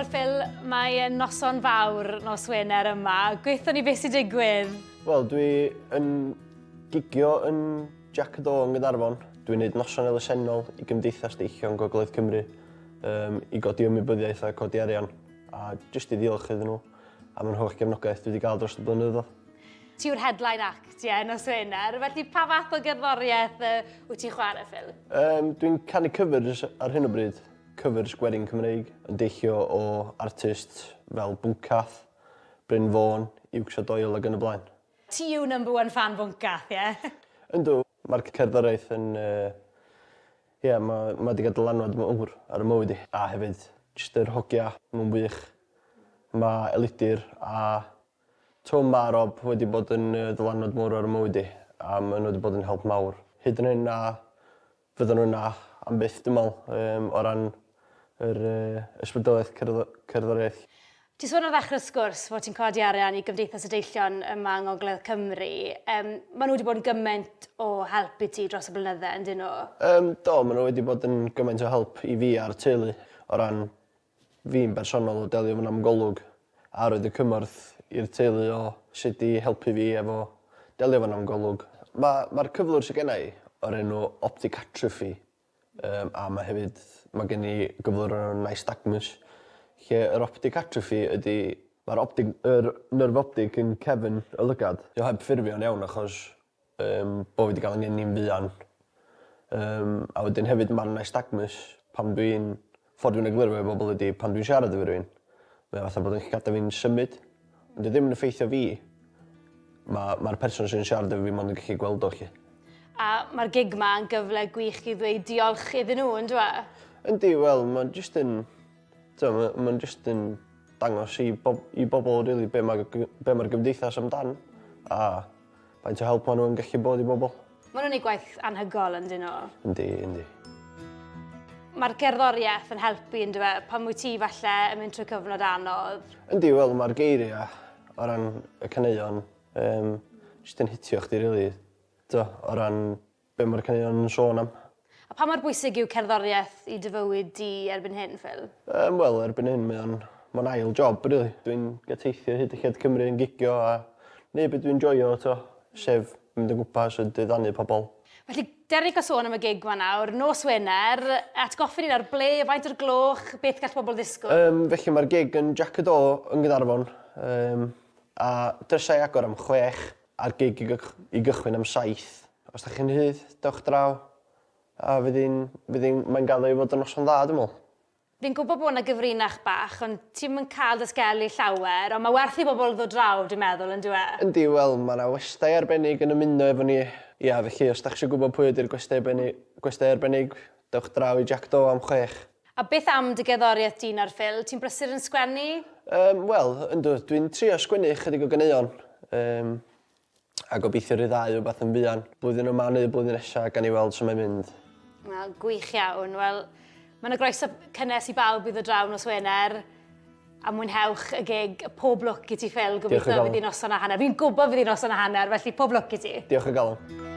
Wel Phil, mae e'n noson fawr nos Wener yma. Gweithio ni beth sy'n digwydd. Wel, dwi yn gigio yn Jac y Do yng Nghaernarfon. Dwi'n neud noson elusennol i Gymdeithas Deillion Gogledd Cymru um, i godi ymwybyddiaeth a codi arian a jyst i ddiolch iddyn nhw am yr holl gefnogaeth dwi wedi gael dros y blynyddoedd. Ti yw'r headline act, ie, nos Wener. Felly, pa fath o gerddoriaeth uh, wyt ti'n chwarae, Phil? Um, dwi'n canu covers ar hyn o bryd. Covers gwerin Cymreig, yn deillio o artist fel Bwncath, Bryn Fôn, Iwcs a Doyle ac yn y blaen. Ti yw number one fan Bwncath, ie? Yndw, mae'r cerddoriaeth yn... Uh, ie, yeah, mae ma wedi cael dylanwad mawr ar y mywyd i. A hefyd, jyst yr hogia, mae'n wych. Mae Elidir a Twm a Rob wedi bod yn ddylanwad mowr ar 'y mywyd i a ma' nhw wedi bod yn help mawr. Hyd yn hyn a fyddan nhw yna am byth dwi me'wl yym o ran yr yy ysbrydoliaeth cerddo- cerddoriaeth. Ti sôn ar ddechrau'r sgwrs fod ti'n codi arian i Gymdeithas y Deillion yma yng Ngogledd Cymru. Yym ma' nhw wedi bod yn gymaint o help i ti dros y blynydde yndyn nhw? Yym do ma' nhw wedi bod yn gymaint o help i fi a'r teulu o ran fi'n bersonol o delio efo nam golwg a roid y cymorth i'r teulu o sut i helpu fi efo delio efo nam golwg. Ma' ma'r cyflwr sy genna i o'r enw optic atrophy yym a ma' hefyd ma' gen i gyflwr o'r enw nystagmus lle yr optic atrophy ydi ma'r optic yr nerve optic yn cefn y lygad. 'Di o heb ffurfio'n iawn achos Yym, bo' fi 'di ga'l 'yn ngeni'n fuan. Yym, a wedyn hefyd ma'r nystagmus pan dwi'n... Ffordd dwi'n egluro fo i bobol ydi pan dwi'n siarad efo rywun mae o fatha bod 'yn llygada fi'n symud. Ond 'di o ddim yn effeithio fi. Ma' ma'r person sy'n siarad efo fi mond yn gallu gweld o 'lly. A ma'r gig 'ma yn gyfle gwych i ddweud diolch iddyn nhw on'd yw e? Yndi wel ma'n jyst yn t'o' ma' ma'n jyst yn dangos i bob- i bobol rili be' ma' g- be' ma'r gymdeithas amdan a Faint o help ma' nhw yn gallu bod i bobl. Ma' nhw'n neud gwaith anhygol yndyn nhw? Yndi, yndi. Mae'r gerddoriaeth yn helpu yndyw e pan wyt ti falle yn mynd trwy cyfnod anodd? Yndi wel ma'r geiria o ran y caneuon yym jyst yn hitio chdi rili t'o' o ran be mae'r caneuon yn sôn am. A pa mor bwysig yw cerddoriaeth i dy fywyd di erbyn hyn, Phil? Yym wel erbyn hyn mae o'n mae'n ail job rili. Dwi'n gael teithio hyd a lled Cymru yn gigio a neud be dwi'n joio t'o' sef mynd o gwmpas a diddanu pobol. Felly dere ni gael sôn am y gig 'ma nawr. Nos Wener, atgoffa ni nawr ble, faint o'r gloch, beth gall pobl ddisgwyl? Yym felly mae'r gig yn Jac y Do yn Gaernarfon yym a drysau agor am chwech a'r gig i gych- i gychwyn am saith. Os 'dach chi'n rhydd, dewch draw a fydd hi'n fydd hi'n mae'n gaddo i fod yn noson dda dwi me'wl. Fi'n gwybod bod 'na gyfrinach bach ond ti'm yn cael dysgelu llawer ond ma' werth i bobl ddod draw dwi'n meddwl on'd yw e? Yndi wel ma' 'na westai arbennig yn ymuno efo ni. Ia felly os 'dach chi isio gwbod pwy ydi'r gwestai arbenni- gwestai arbennig dewch draw i Jac Do am chwech. A beth am dy gerddoriaeth di nawr Phil? Ti'n brysur yn sgwennu? Yym wel yndw dwi'n trio sgwennu chydig o ganeuon yym A gobeithio ryddhau wbath yn fuan. Blwyddyn yma neu blwyddyn nesa gawn ni weld su mae'n mynd. Wel, gwych iawn. Wel, mae yna groeso cynnes i bawb i ddod draw nos Wener a mwynhewch y gig. Pob lwc i ti, Phil. Gobeithio fydd hi'n noson a hanner. Fi'n gwybod fydd hi'n noson a hanner, felly pob lwc i ti. Diolch o galon.